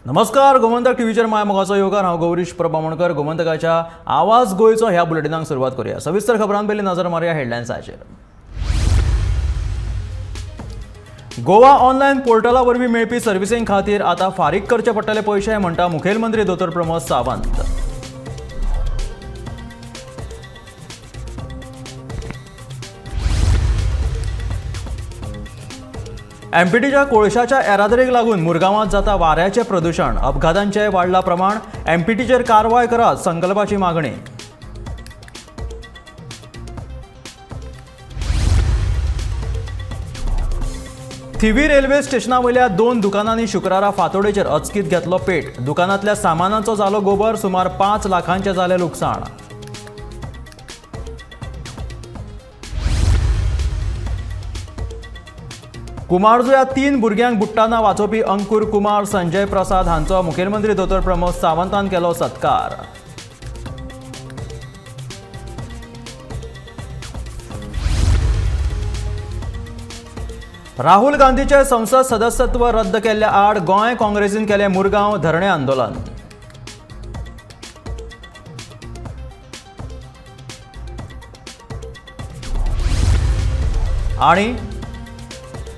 नमस्कार, गोमंतक टीव्हीचेर माय मोगाचो योगार. हांव गौरीश प्रभामणकर. गोमंतकाच्या आवाज गोंयचो ह्या बुलेटिनाक सुरवात करूया. सविस्तर खबरां पयलीं नजर मारुया हेडलायन्साचेर. गोवा ऑनलायन पोर्टला वरवीं मेळपी सर्विसीं खातीर आतां फारीक करचे पडटले पयशे, म्हणटा मुखेलमंत्री दोतोर प्रमोद सावंत. एमपीटीच्या कोळशाच्या येरादारीक लागून मुरगांवांत जाता वाऱ्याचें प्रदुशण, अपघातांचें वाडलां प्रमाण. एमपीटीचेर कारवाय करात, संकल्पाची मागणी. थिवी रेल्वे स्टेशना वयल्या दोन दुकानांनी शुक्रारा फांतोडेचेर अचकीत घेतलो पेट. दुकानांतल्या सामानाचो जालो गोबर. सुमार 5 लाखांचें जालें लुकसाण. कुमारजुया 3 भुरग्यांक बुडटाना वाचोवपी अंकुर कुमार, संजय प्रसाद हांचो मुखेलमंत्री दोतोर प्रमोद सावंतान केलो सत्कार. राहुल गांधीचे संसद सदस्यत्व रद्द केल्ल्या आड गोंय काँग्रेसीन केलें मुरगांव धरणें आंदोलन. आनी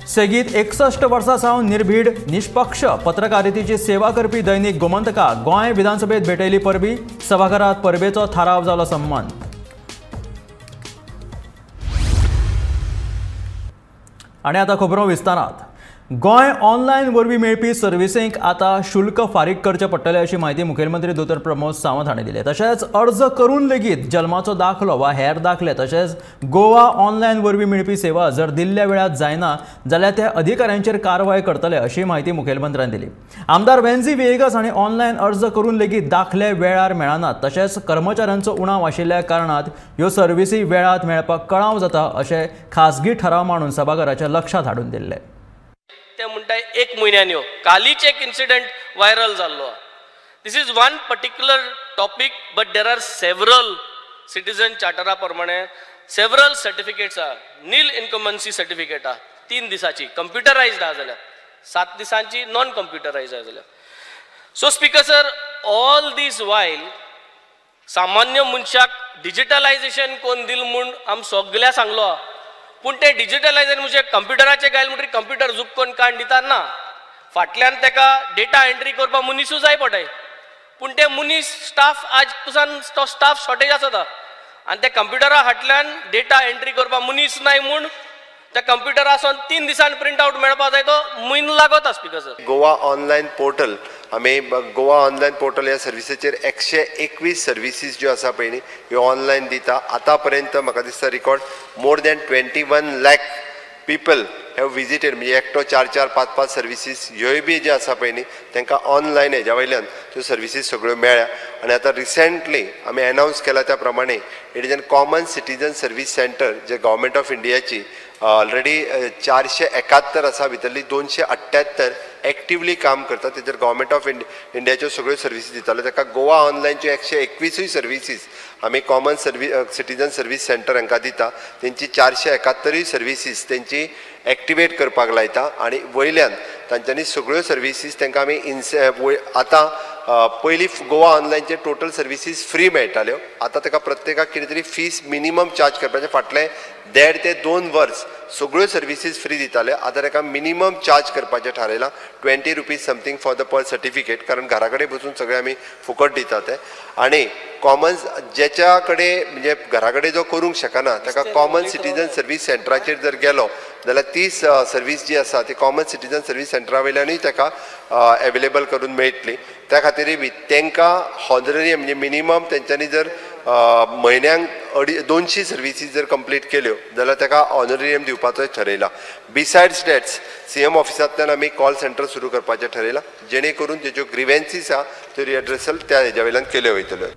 सेगीत 61 वर्सां सावन निर्भीड निष्पक्ष पत्रकारितेची सेवा करपी दैनिक गोमंतका गोंय विधानसभेत भेटयली परबी. सभाघरात परबेचो थाराव जालो संमत. आनी आतां खबरो विस्तारात. गोंय ऑनलायन वरवीं मेळपी सर्विसींक आतां शुल्क फारीक करचें पडटलें अशी म्हायती मुखेलमंत्री दोतोर प्रमोद सावंत हांणी दिली. तशेंच अर्ज करून लेगीत जल्माचो दाखलो वा हेर दाखले तशेंच गोवा ऑनलायन वरवीं मेळपी सेवा जर दिल्ल्या वेळार जायना जाल्यार त्या अधिकाऱ्यांचेर कारवाय करतले अशी म्हायती मुखेलमंत्र्यान दिली. आमदार वेन्झी व्हिएगस हांणी ऑनलायन अर्ज करून लेगीत दाखले वेळार मेळनात तशेंच कर्मचाऱ्यांचो उणाव आशिल्ल्या कारणान ह्यो सर्विसी वेळार मेळपाक कळाव जाता अशें खासगी ठराव मांडून सभाघराच्या लक्षांत हाडून दिल्लें. ते म्हणटा एक म्हयन्यान यो. कालीच एक इन्सिडंट व्हायरल जाल्लो. This is one particular topic, but there are several citizen चार्टरा प्रमाणे सेवरल सर्टिफिकेट्स आहा. नील इनकमन्सी सर्टिफिकेट आहा 3 दिसांची, कंप्युटरायज्ड आहा जाल्यार 7 दिसांची नॉन कंप्युटरायज्ड आहा जाल्यार. So speaker sir, all these while सामान्य मनशाक डिजिटलायजेशन कोण दिल म्हूण आम सगळ्या सांगलो, पूण ते डिजिटलायजेशन म्हणजे कंप्युटराचे घायल म्हणटकीर कंप्युटर झूक करून काडून दिता ना, फाटल्यान ताका डेटा एंट्री करपाक मनिसूय जाय पडटाय. पूण ते मनीस स्टाफ आज पुसान तो स्टाफ शॉर्टेज आसता आनी त्या कंप्युटरा फाटल्यान डेटा एंट्री करपाक मनीस नाय म्हूण त्या कंप्युटरा आसून 3 दिसान प्रिंट आवट मेळपाक जाय, तो म्हयनो लागता. Speaker sir, Goa online portal, आमी गोवा ऑनलायन पोर्टल ह्या सर्विसीचेर 121 सर्विसीस ज्यो आसा पळय न्ही ह्यो ऑनलायन दिता. आतां पर्यंत म्हाका दिसता record more than 21 lakh people have visited, म्हणजे एकटो 4 4 5 5 सर्विसीस ह्योय बी ज्यो आसा पळय न्ही तांकां ऑनलायन हेज्या वयल्यान त्यो सर्विसीस सगळ्यो मेळ्ळ्या. आनी आतां रिसेंटली आमी एनावन्स केला त्या प्रमाणे it is an common citizen service centre J government of इंडियाची ऑलरेडी 471 आसा, भितरली 278 एक्टिवली काम करता. तेजेर गव्हर्मेंट ऑफ इंडियाच्यो सगळ्यो सर्विसीस दिताल्यो. ताका गोवा ऑनलायनच्यो 121 सर्विसीस आमी कॉमन सिटीजन सर्वीस सेंटर हांकां दिता. तेंची 471 सर्विसीस तेंची एक्टिवेट करपाक लायता आनी वयल्यान तांच्यांनी सगळ्यो सर्विसीस तांकां आमी आतां पयलीं गोवा ऑनलायनचे टोटल सर्विसीस फ्री मेळटाल्यो, आतां ताका प्रत्येकाक कितें तरी फीस मिनिमम चार्ज करपाचें. फाटलें 1.5 ते 2 वर्स सगळ्यो सर्विसीस फ्री दिताले, आतां ताका मिनिमम चार्ज करपाचें थारायलां 20 rupees something for the per certificate, कारण घरा कडेन बसून सगळें आमी फुकट दिता ते. आनी कॉमन जेच्या कडेन म्हणजे घरा कडेन जो करूंक शकना ताका कॉमन सिटीजन सर्वीस सेंटराचेर जर गेलो जाल्यार ती सर्वीस जी आसा ती कॉमन सिटीजन सर्वीस सेंटरा वयल्यानूय ताका एवेलेबल करून मेळटली. त्या खातीरय बी तांकां हॉनररियम म्हणजे मिनिमम तेंच्यांनी जर म्हयन्यांक 250 सर्विसीस जर कंप्लीट केल्यो जाल्यार ताका ऑनररियम दिवपाचोय ठरयला. बिसायड्स that's CM ऑफिसांतल्यान आमी कॉल सेंटर सुरू करपाचें ठरयलां, जेणे करून तेज्यो ग्रिवेन्सीस आहा त्यो रिएड्रेसल त्या हेज्या वयल्यान केल्यो वयतल्यो.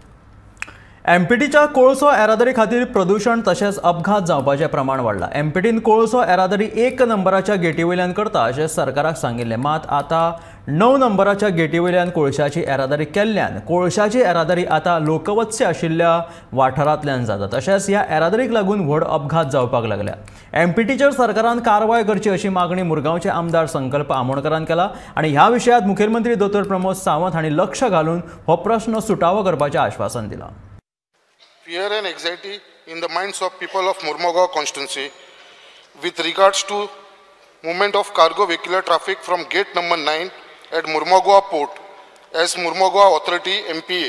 एमपीटीच्या कोळसो येरादारी खातीर प्रदूशण तशेंच अपघात जावपाचें प्रमाण वाडलां. एमपीटीन कोळसो येरादारी 1 नंबराच्या गेटी वयल्यान करता अशें सरकाराक सांगिल्लें, मात आतां 9 नंबराच्या गेटी वयल्यान कोळशाची येरादारी केल्ल्यान कोळशाची येरादारी आतां लोकवत्स्य आशिल्ल्या वाठारांतल्यान जाता. तशेंच ह्या येरादारीक लागून व्हड अपघात जावपाक लागल्या. एमपीटीचेर सरकारान कारवाय करची अशी मागणी मुरगांवचे आमदार संकल्प आमोणकरान केला आनी ह्या विशयांत मुखेलमंत्री दोतोर प्रमोद सावंत हांणी लक्ष घालून हो प्रश्न सुटावो करपाचें आश्वासन दिलां. Fear and anxiety in the minds of people of Mormugao constituency with regards to movement of cargo vehicular traffic from gate number 9 at Mormugao port, as Mormugao Authority MPA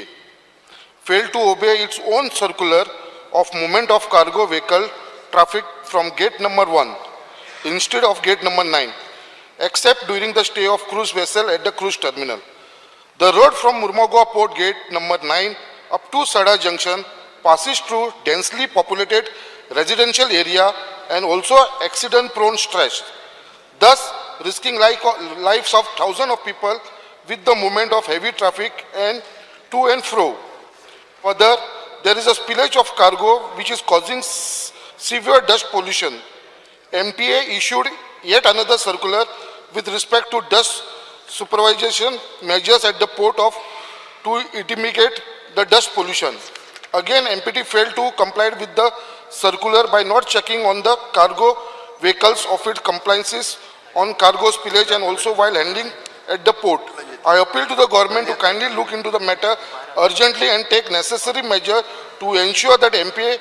failed to obey its own circular of movement of cargo vehicle traffic from gate number 1 instead of gate number 9, except during the stay of cruise vessel at the cruise terminal. The road from Mormugao port gate number 9 up to Sada junction passes through densely populated residential area and also accident-prone stretch, thus risking lives of thousands of people with the movement of heavy traffic and to and fro. Further, there is a spillage of cargo which is causing severe dust pollution. MPA issued yet another circular with respect to dust supervision measures at the port of to mitigate the dust pollution. Again, MPT failed to comply with the circular by not checking on the cargo vehicles of its compliances on cargo spillage and also while handling at the port. I appeal to the government to kindly look into the matter urgently and take necessary measure to ensure that MPA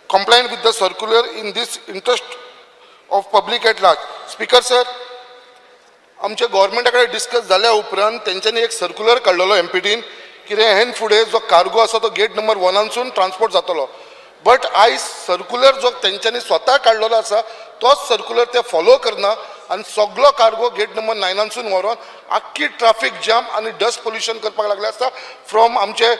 compliant with the circular in this interest of public at large. Speaker sir, आमच्या गव्हर्मेंटा कडेन discuss जाल्या उपरांत तेंच्यांनी एक circular काडलेलो एमपीटीन कितें हेन फुडें जो कार्गो आसा तो गेट नंबर 1 ट्रान्सपोर्ट जातलो. बट आयज सर्क्युलर जो तेंच्यांनी स्वता काडलेलो आसा तोच सर्क्युलर ते फॉलो करना आनी सगलो कार्गो गेट नंबर 9 व्हरोन आख्खी ट्राफीक जाम आनी डस्ट पोल्युशन करपाक लागले आसता फ्रॉम आमचे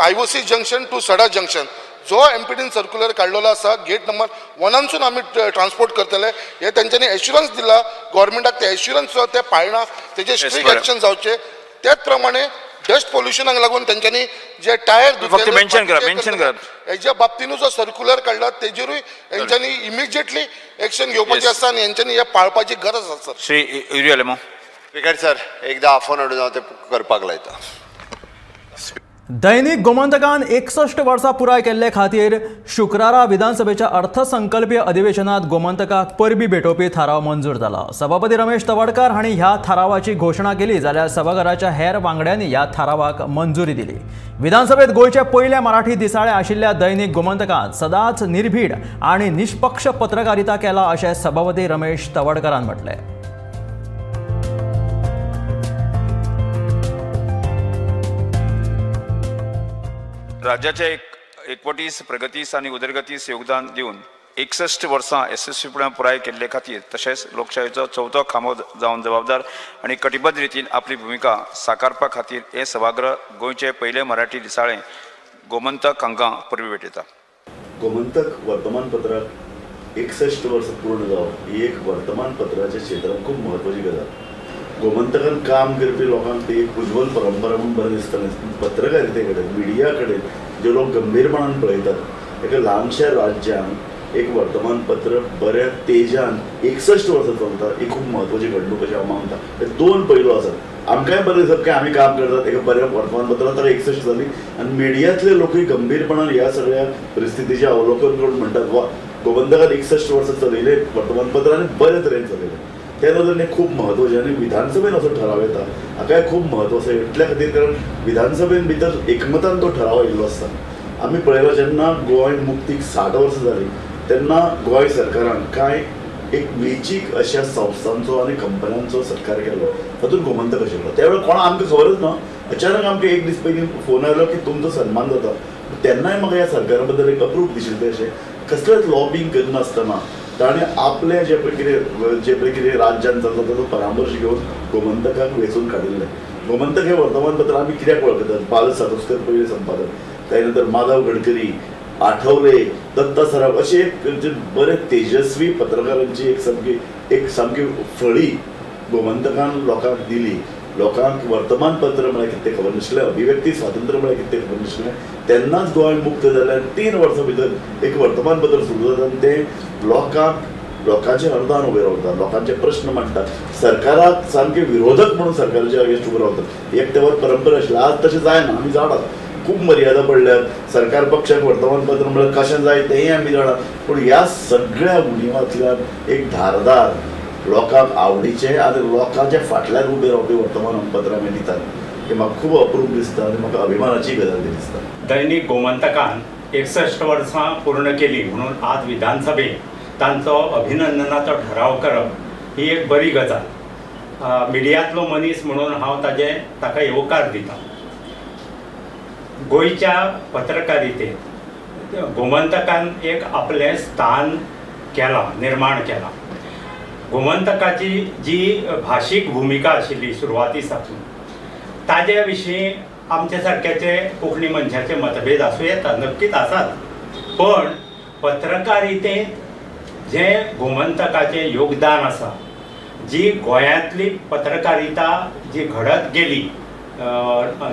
IOC junction to Sada junction. जो एमपीटीन सर्क्युलर काडलेलो आसा गेट नंबर 1 आमी ट्रान्सपोर्ट करतले हे तेंच्यांनी एश्युरन्स दिला गव्हर्मेंटाक. ते एश्युरन्स ते पाळना, तेजे स्ट्रिक्ट एक्शन जावचे. त्याच प्रमाणे डस्ट पोल्युशनाक लागून तेंच्यांनी जे टायर हेच्या बाबतीनूय जो सर्क्युलर काडला तेजेरूय हेंच्यांनी इमिजिएटली एक्शन घेवपाची आसा आनी हेंच्यांनी हे पाळपाची गरज आसा. श्री युरी आलेमांव. स्पीकर सर, एकदा आफोवन हाडून हांव ते करपाक लायता. दैनिक गोमंतकान 61 वर्सां पुराय केल्ले खातीर शुक्रारा विधानसभेच्या अर्थसंकल्पीय अधिवेशनात गोमंतकाक परबी भेटोवपी थाराव मंजूर जाला. सभापती रमेश तवडकार हांणी ह्या थारावाची घोशणा केली जाल्यार सभाघराच्या हेर वांगड्यांनी ह्या थारावाक मंजुरी दिली. विधानसभेत गोंयचे पयले मराठी दिसाळे आशिल्ल्या दैनिक गोमंतकान सदांच निर्भीड आनी निष्पक्ष पत्रकारिता केला अशें सभापती रमेश तवडकारान म्हटलें. राज्याच्या एकवटीस प्रगतीस आनी उदरगतीस योगदान दिवन 61 वर्सां येसस्वीपणान पुराय केल्ले खातीर तशेंच लोकशायेचो चवथो खांबो जावन जबाबदार आनी कटिबद्ध रितीन आपली भुमिका साकारपा खातीर हें सभागृह गोंयचें पयलें मराठी दिसाळें गोमंतक हांकां परबी भेटयता. गोमंतक वर्तमानपत्राक 61 वर्सां पूर्ण जावप ही एक वर्तमानपत्राच्या क्षेत्रांत खूब म्हत्वाची गजाल. गोमंतकान काम करपी लोकांक ती एक उज्ज्वल परंपरा म्हूण बरें दिसतालें. पत्रकारिते कडेन, मिडिया कडेन जे लोक गंभीरपणान पळयतात, एका ल्हानश्या राज्यान एक वर्तमानपत्र बऱ्या तेजान 61 वर्सां चलता ही खूब म्हत्वाची घडणूक अशें हांव मानता. हे दोन पैलू आसात. आमकांय बरें दिसप की आमी काम करतात एका बऱ्या वर्तमानपत्रान तर 61 जाली आनी मिडियांतले लोकूय गंभीरपणान ह्या सगळ्या परिस्थितीचें अवलोकन करून म्हणटात वा गोमंतकान 61 वर्सां चलयलें वर्तमानपत्र आनी बरे तरेन चलयलें. त्या नदरेन खूब म्हत्वाचें आनी विधानसभेन असो ठराव येता हाकाय खूब म्हत्व आसा इतल्या खातीर, कारण विधानसभेन भितर एकमतान तो ठराव आयिल्लो आसता. आमी पळयला जेन्ना गोंय मुक्तीक 60 वर्सां जालीं तेन्ना गोंय सरकारान कांय एक वेंचीक अशा संस्थांचो आनी कंपन्यांचो सत्कार केलो, तातूंत गोमंतक आशिल्लो. त्या वेळार कोणा आमकां खबरच ना, अचानक आमकां एक दीस पयलीं फोन आयलो की तुमचो सन्मान जाता. तेन्नाय म्हाका ह्या सरकारा बद्दल एक अप्रूप दिशिल्लें, अशें कसलेंच लॉबींग करनासतना ताणें आपलें जें पळय कितें राज्यान चलता ताचो परामर्श घेवन गोमंतकाक वेंचून काडिल्लें. गोमंतक हें वर्तमानपत्र आमी कित्याक वळखतात? बाल सातोस्कर पयले संपादक, त्या नंतर माधव गडकरी, आठवले, दत्ता सराफ अशे एक बरे तेजस्वी पत्रकारांची एक सामकी फळी गोमंतकान लोकांक दिली. लोकांक वर्तमानपत्र म्हळ्यार कितें खबर नाशिल्लें, अभिव्यक्ती स्वातंत्र्य म्हळ्यार कितें खबर नाशिल्लें. तेन्नाच गोंय मुक्त जालें आनी 3 वर्सां भितर एक वर्तमानपत्र सुरू जाता आनी तें लोकांक लोकांचे अर्दान उबे रावता, लोकांचे प्रश्न मांडटा, सरकाराक सामके विरोधक म्हणून सरकाराचे अगेन्स्ट उबे रावतात. एक तेवर परंपरा आशिल्ली, आज तशें जायना. आमी जाणात खूब मर्यादा पडल्यात, सरकार पक्षाक वर्तमानपत्र म्हळ्यार कशें जाय तेंय आमी जाणात. पूण ह्या सगळ्या उणिवांतल्यान एक धारदार लोकांक आवडीचें आनी लोकांच्या फाटल्यान उबे रावपी वर्तमानपत्र आमी दितात, हें म्हाका खूब अप्रूप दिसता आनी म्हाका अभिमानाची गजाल दिसता. दैनिक गोमंतकान 61 वर्सां पूर्ण केली म्हणून आज विधानसभेत तांचो अभिनंदनाचो ठराव करप ही एक बरी गजाल. मिडियांतलो मनीस म्हणून हांव ताका येवकार दिता. गोंयच्या पत्रकारितेत गोमंतकान एक आपलें स्थान केलां, निर्माण केलां. गोमंतकाची जी भाशीक भुमिका आशिल्ली सुरवाती साकून ताजे विशीं आमच्या सारक्याचे कोंकणी मनशाचे मतभेद आसूं येता, नक्कीच आसात, पण पत्रकारितेंत जें गोमंतकाचें योगदान आसा, जी गोंयांतली पत्रकारिता जी घडत गेली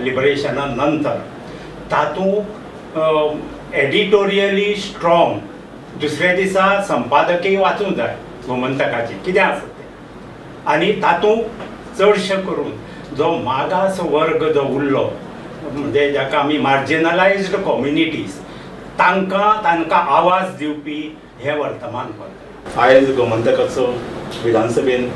लिबरेशना नंतर, तातूंत एडिटोरियली स्ट्रॉंग दुसऱ्या दिसा संपादकीय वाचूंक जाय गोमंतकाची कितें आसा तें, आनी तातूंत चडशें करून जो मागास वर्ग जो उरलो म्हणजे जाका आमी मार्जिनलायज्ड कम्युनिटीज, तांकां आवाज दिवपी हें वर्तमानपत्र. आयज गोमंतकाचो विधानसभेन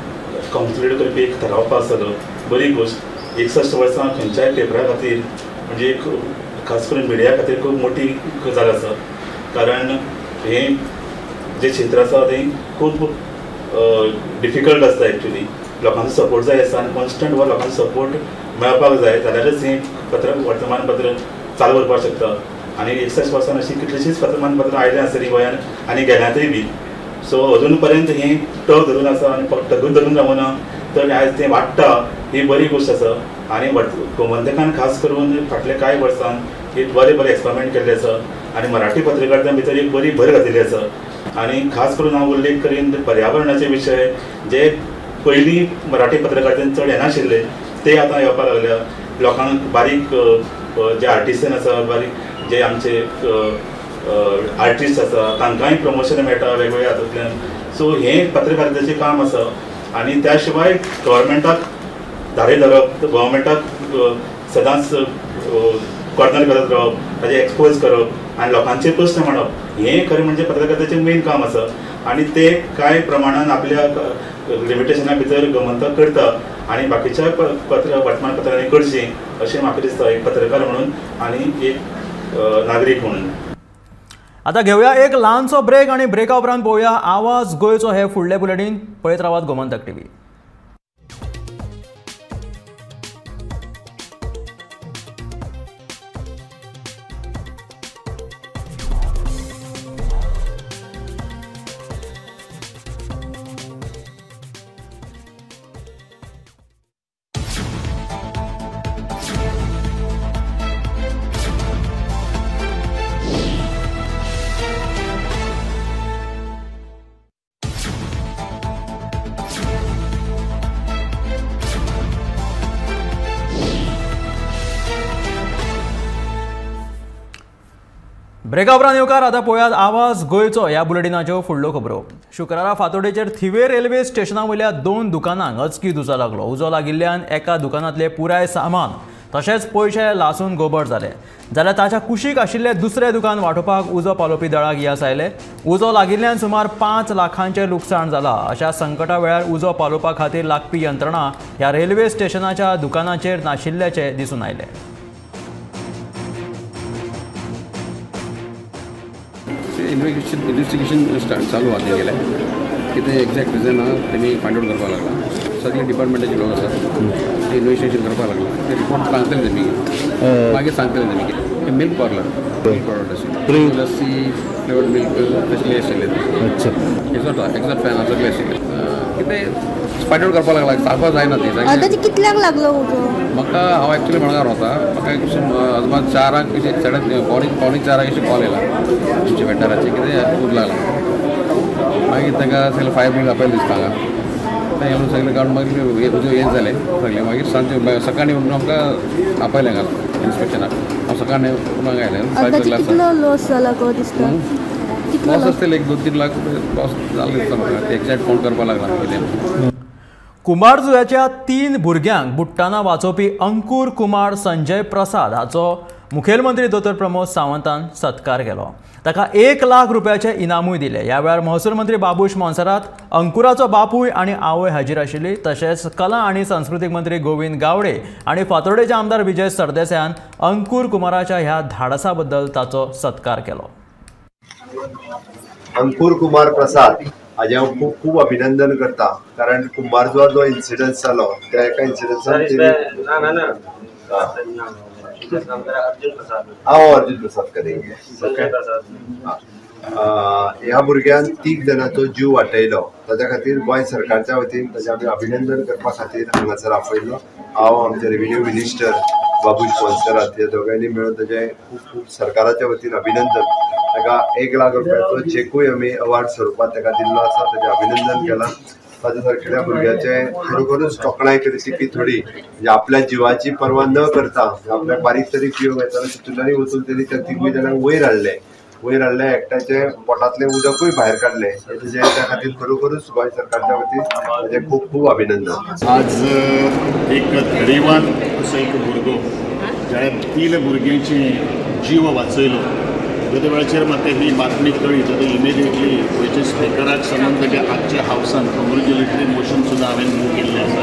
कन्सिडर करपी एक ठराव पास जालो, बरी गोश्ट. 61 वर्सां खंयच्याय पेपरा खातीर म्हणजे एक खास करून मिडिया खातीर खूब मोठी गजाल आसा, कारण हें जें क्षेत्र आसा तें खूब डिफिकल्ट आसता. एक्चुली लोकांचो सपोर्ट जाय आसता आनी कॉन्स्टंट हो लोकांचो सपोर्ट मेळपाक जाय जाल्यारच हें पत्र वर्तमानपत्र चालू उरपाक शकता. आनी 61 वर्सां अशीं कितलींशींच वर्तमानपत्रां आयल्यां आसतलीं गोंयांत आनी गेल्यांतूय बी. सो अजून पर्यंत हें टग धरून आसा आनी फक्त टगूच धरून रावना तर आयज तें वाडटा, ही बरी गोश्ट आसा. आनी गोमंतकान खास करून फाटल्या कांय वर्सान एक बरें बरें एक्सपेरिमेंट केल्लें आसा आनी मराठी पत्रकारिता भितर एक बरी भर घातिल्ली आसा. आनी खास करून हांव उल्लेख करीन पर्यावरणाचे विशय जे पयलीं मराठी पत्रकारितेन चड येनाशिल्ले ते आतां येवपाक लागल्या. लोकांक बारीक जे आर्टिसन आसा, बारीक जे आमचे आर्टिस्ट आसा तांकांय प्रमोशन मेळटा वेगवेगळ्या हातूंतल्यान. सो हें पत्रकारितेचें काम आसा. आनी त्या शिवाय गव्हर्मेंटाक धारे धरप, गव्हर्मेंटाक सदांच कॉर्नर करत रावप, ताजें एक्सपोज करप आनी लोकांचे प्रस्न मांडप हें खरें म्हणजे पत्रकारितेचें मेन काम आसा. आनी ते कांय प्रमाणान आपल्या लिमिटेशना भितर गोमंतक करता आनी बाकीच्या पत्र वर्तमानपत्रांनी करचीं अशें म्हाका दिसता, एक पत्रकार म्हणून आनी एक नागरीक म्हणून. आता घेवया एक ल्हानसो ब्रेक आनी ब्रेका उपरांत पळोवया आवाज गोंयचो हे फुडले बुलेटीन. पळयत रावात गोमंतक टीव्ही. ब्रेका उपरांत येवकार. आतां पळयात आवाज गोंयचो ह्या बुलेटिनाच्यो फुडल्यो खबरो. शुक्रारा फातोडेचेर थिवे रेल्वे स्टेशना वयल्या 2 दुकानांक अचकीत उजो लागलो. उजो लागिल्ल्यान एका दुकानांतलें पुराय सामान तशेंच पयशे लासून गोबर जाले, जाल्यार ताच्या कुशीक आशिल्लें दुसरें दुकान वाटोवपाक उजो पालोवपी दळाक येस आयलें. उजो लागिल्ल्यान सुमार 5 लाखांचें लुकसाण जालां. अशा संकटा वेळार उजो पालोवपा खातीर लागपी यंत्रणा ह्या रेल्वे स्टेशनाच्या दुकानाचेर नाशिल्ल्याचें दिसून आयलें. इन्वेस्टिगेशन स्टार्ट चालू आसा तेंगेलें, कितें एक्झॅक्ट रिजन आहा तेमी फायंड आवट करपाक लागला. सगळे डिपार्टमेंटाचे लोक आसात ते इन्वेस्टिगेशन करपाक लागला. ते रिपोर्ट सांगतले तेमी, मागीर सांगतले तेमी कितें. मिल्क पार्लर मिल्क प्रॉडक्ट आशिल्लें, लस्सी फ्लेवर्ड मिल्क तसलें आशिल्लें. अच्छा, एक्झॉस्ट एक्झॉस्ट फॅन सगळें आशिल्लें. कितें फायंड आवट करपाक लागला, सांगपाक जायना तें. आतां कितल्यांक लागलो उजो? म्हाका हांव एक्चुली मडगांव रावता. म्हाका अजमान 4 साडे 3:45 अशें कॉल येयला आमच्या वेंडराचे, कितें उज लागला. मागीर तांकां सगळें फायर ब्रिगेड आपयलें दिसता हांगा, तें येवन सगळें काडून मागीर उजो हें जालें सगळें. मागीर सांजचे सकाळीं उठून आमकां आपयलें हांगा इन्स्पेक्शनाक. हांव सकाळीं उठून हांगा आयलें. कितलो लॉस जाला गो दिसता? लॉस आसतले एक 2-3 लाख रुपये लॉस जालें दिसता म्हाका, ते एक्झॅक्ट काउंट करपाक लागला कितें। कुंभारजुव्याच्या 3 भुरग्यांक बुडटाना वाचोवपी अंकूर कुमार संजय प्रसाद हाचो मुखेलमंत्री दोतोर प्रमोद सावंतान सत्कार केलो। ताका 1 लाख रुपयाचे इनामूय दिले। ह्या वेळार महसूल मंत्री बाबूश मोन्सेरात, अंकुराचो बापूय आनी आवय हाजीर आशिल्ली। तशेंच कला आनी सांस्कृतीक मंत्री गोविंद गावडे आनी फातोर्डेचे आमदार विजय सरदेसायान अंकूर कुमाराच्या ह्या धाडसा बद्दल ताचो सत्कार केलो। अंकूर कुमार प्रसाद हाजें हांव खूब खूब अभिनंदन करता, कारण कुंभारजुआ जो इन्सिडंट जालो त्या एका इन्सिडंसान हांव अर्जुन प्रसाद करेंगे ह्या भुरग्यान 3 जाणांचो जीव वाटयलो, ताच्या खातीर गोंय सरकारच्या वतीन ताचें आमी अभिनंदन करपा खातीर हांगासर आपयलो। हांव आमचे रेव्हेन्यू मिनिस्टर बाबूश मोन्सेरात ह्या दोगांयनी मेळून ताचें खूब खूब सरकाराच्या वतीन अभिनंदन। ताका 1 लाख रुपयाचो चेकूय आमी अवॉर्ड स्वरुपात ताका दिल्लो आसा, ताचें अभिनंदन केलां। ताच्या सारकेल्या भुरग्याचें खरोखरूच तोखणाय करची की थोडी म्हणजे आपल्या जिवाची पर्वा न करता आपल्याक बारीक तरी पिवंक येताना तितूंतल्यानूय वचून तेणी त्या 3 जाणांक वयर हाडले, वयर हाडले, एकट्याचें पोटांतलें उदकूय भायर काडलें। तेजें त्या खातीर खरोखरूच गोंय सरकारच्या वतीन ताचें खूब खूब अभिनंदन। आज एक 31 असो एक भुरगो ज्याणे 3 भुरग्यांचे जीव वाचयलो, त्या वेळाचेर म्हाका ही बातमी कळ्ळी तेन्ना इमिडिएटली गोंयच्या स्पिकराक सांगून ताच्या आजच्या हावसान कंग्रेच्युलेटरी मोशन सुद्दां हांवें मूव केल्लें आसा।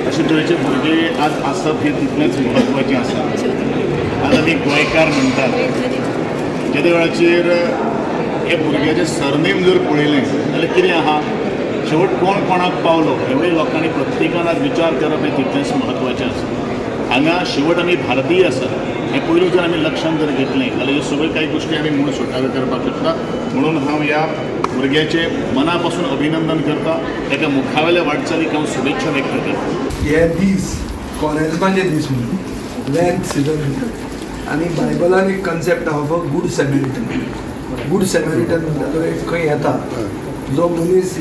अशे तरेचे भुरगे आज आसप हें तितलेंच म्हत्वाचें आसा। आज आमी गोंयकार म्हणटात तेद्या वेळाचेर हे भुरग्याचें सरनेम जर पळयलें जाल्यार कितें आहा, शेवट कोण कोणाक पावलो हेवूय लोकांनी प्रत्येकान आज विचार करप हें तितलेंच म्हत्वाचें आसा। हांगा शेवट आमी भारतीय आसा हें पयलू जर आमी लक्षांत जर घेतलें जाल्यार ह्यो सगळ्यो कांय गोश्टी आमी म्हूण सुटाव्यो करपाक शकता। म्हणून हांव ह्या भुरग्याचें मना पासून अभिनंदन करता, ताका मुखावेल्या वाटचालीक हांव शुभेच्छा व्यक्त करता। हे दीस कॉरेज्माचे दीस म्हणून लेंथ सिजन म्हणटात आनी बायबलान एक कन्सेप्ट आहा for good Samaritan. Good Samaritan म्हणटा तो एक खंय येता जो मनीस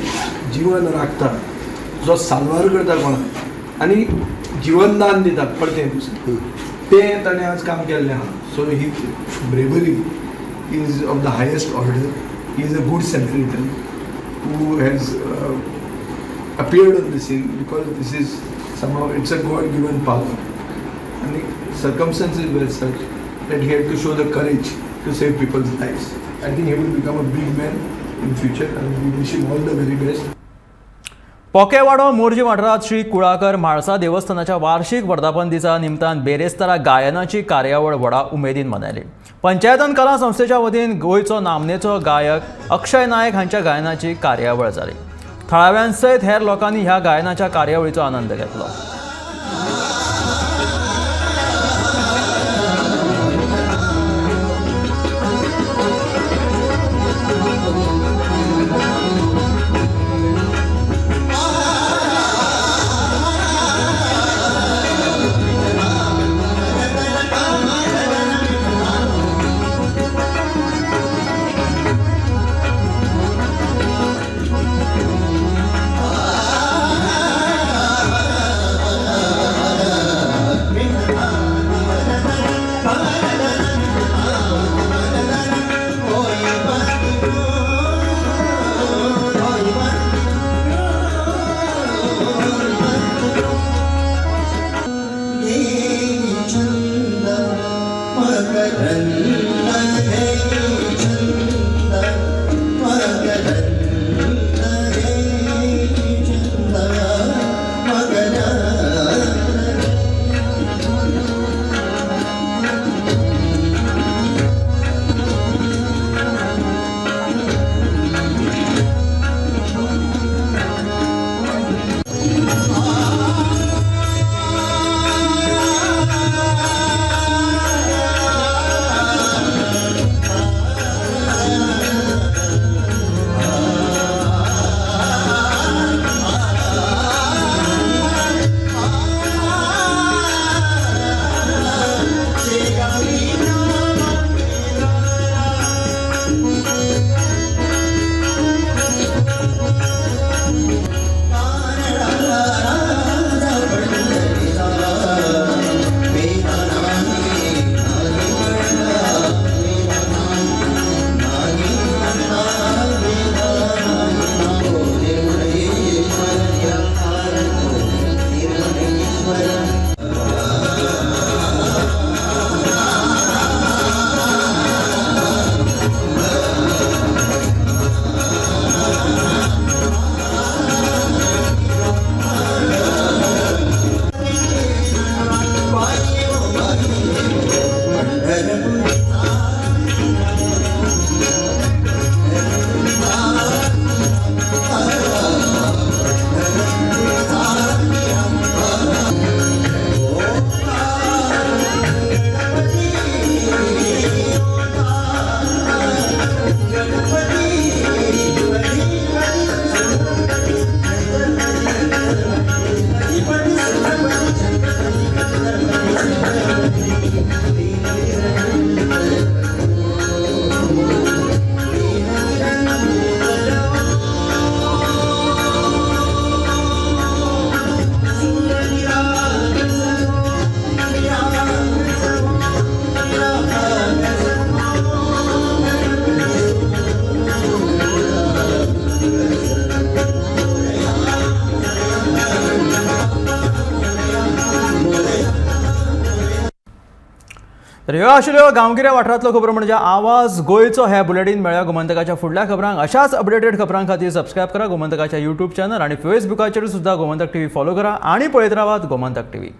जिवन राखता, जो साल्वार करता कोणाक आनी जिवनदान दिता परतें दुसरें, तें ताणें आज काम केल्लें आहा। So he bravery is of the highest order. He is a good Samaritan who has appeared on the scene because this is somehow it's a God-given power. And the circumstances were such that he had to show the courage to save people's lives. I think he will become a big man in future and we wish him all the very best. Pokewado Morjim वाठारांत श्री कुळाकर म्हाळसा देवस्थानाच्या वार्षिक वर्धापन दिसा निमतान बेरेस्तारा गायनाची कार्यावळ व्हडा उमेदीन मनयली। पंचायतन कला संस्थेच्या वतीन गोंयचो नामनेचो गायक अक्षय नायक हांच्या गायनाची कार्यावळ जाली। थळाव्यां सयत हेर लोकांनी ह्या गायनाच्या कार्यावळीचो आनंद घेतलो। तर ह्यो आशिल्ल्यो गांवगिऱ्या वाठारांतल्यो खबरो म्हणजे आवाज गोंयचो. हे बुलेटीन मेळ्ळ्या गोमंतकाच्या फुडल्या खबरांक. अशाच अपडेटेड खबरां खातीर सबस्क्रायब करा गोमंतकाच्या यूट्यूब चॅनल आनी फेसबुकाचेर सुद्दां गोमंतक टीव्ही फॉलो करा आनी पळयत रावात गोमंतक टीव्ही.